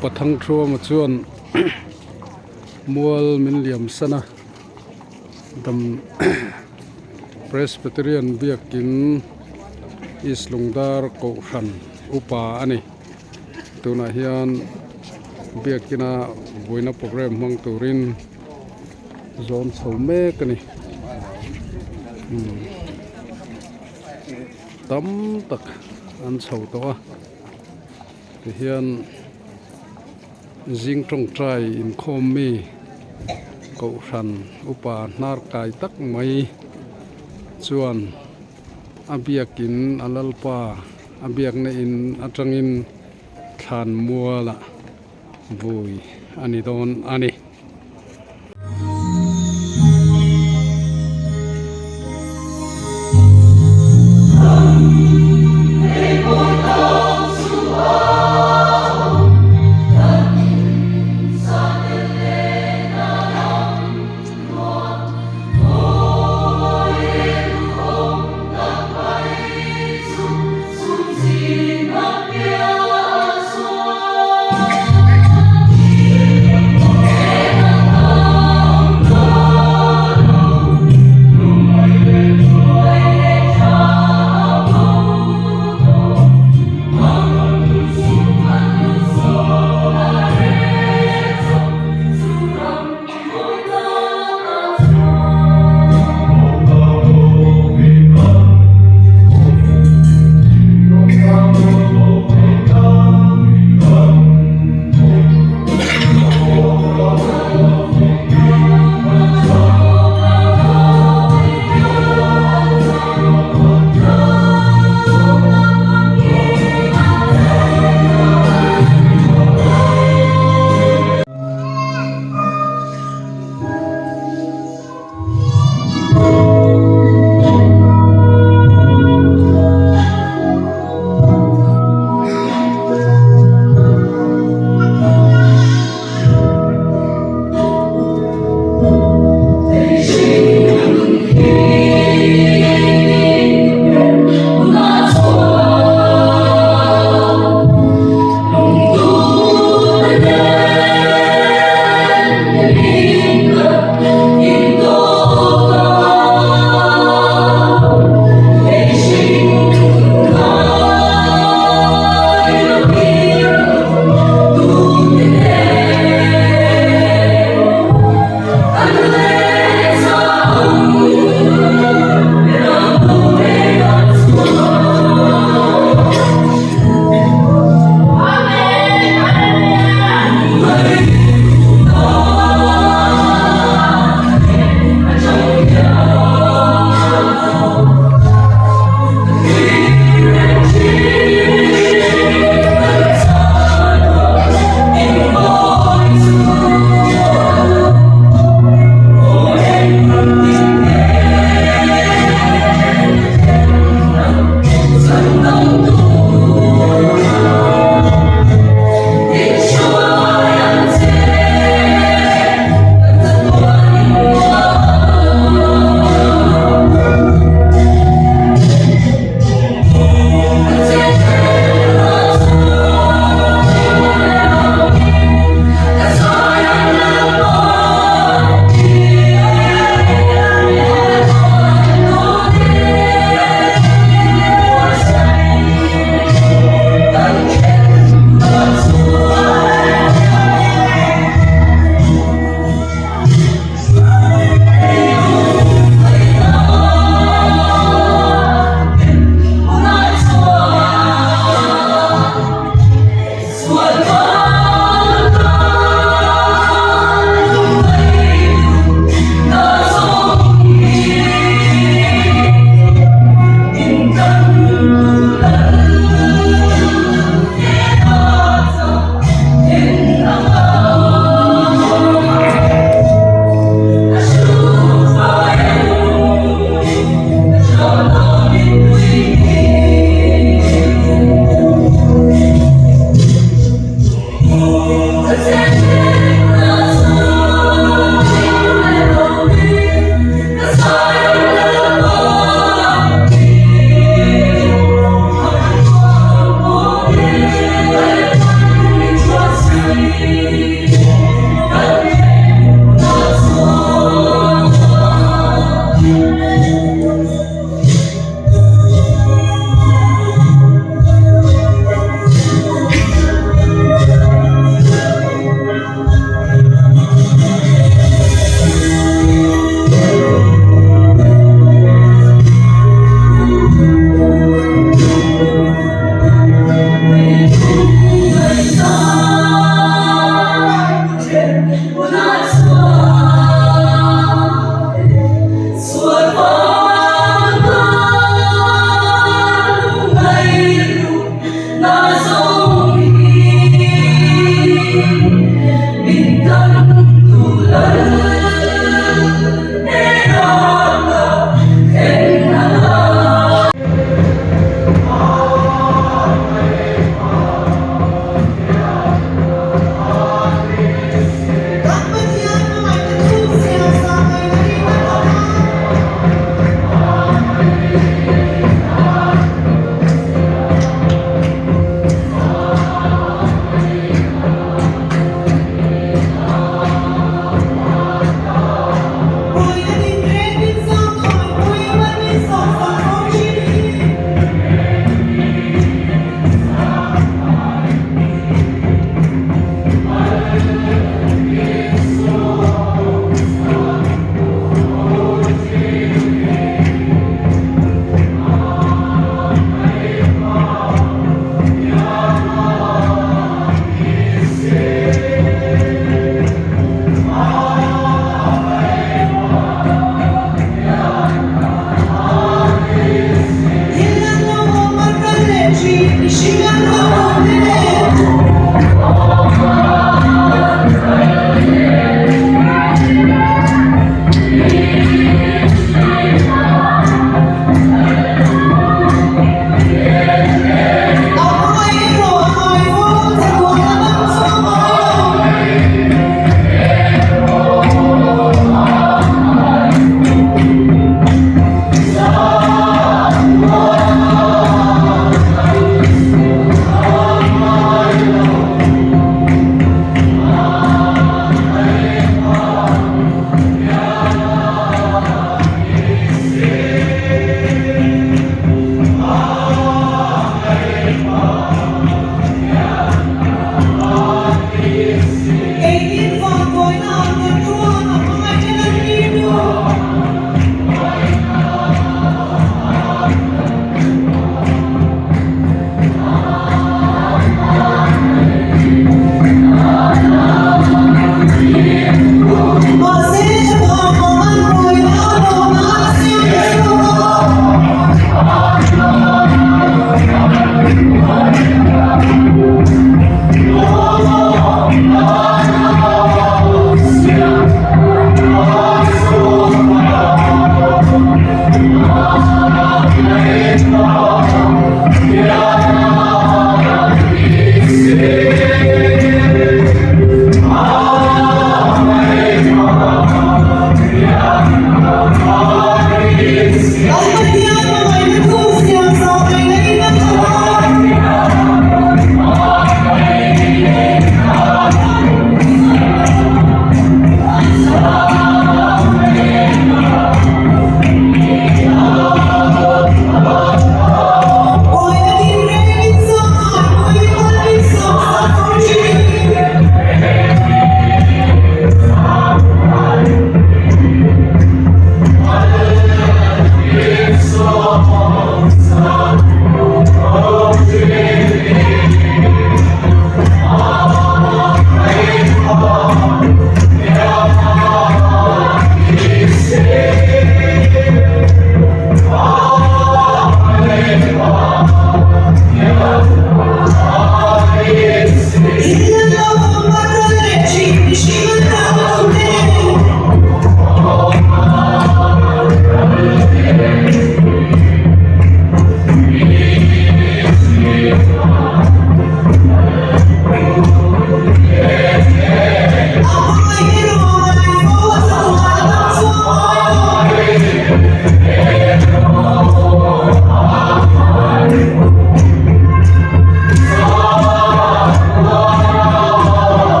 Upa Thangthuama chuan mual min liam san a dam Presbyterian biakin East Lungdar Kohhran upa a ni. Tunah hian biakina buaina programme hmang turin zawn chho mek a ni. Tam tak an chho tawh a tihian zing tawngtai inkhawm mi kohhran upa hnar kai tak mai chuan a biakin a lalpa a biakna in atangin thlan mualah vui a ni dawn a ni.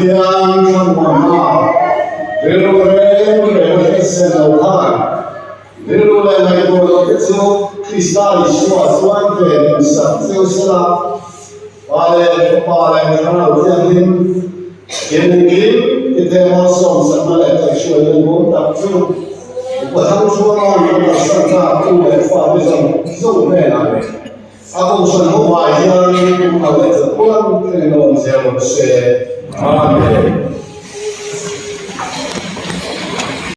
Pathian thlamuanna rilru reng reng a hriatsen lo khan rilru leh ngaihtuah loh te chu Krista Isua chuan ve duhsak cheu sela, Pa leh Fapa leh Thlarau Thianghlim Engkim i te malsawmsakna leh kaihhruaina nuam tak chu Upa Thangchhuanga'n a kalsan tlak tu leh fate zawng zawng hnenah leh a kohhran ho vai hian kum kal leh chawp kual thlengin a awm zel rawh se. Amen.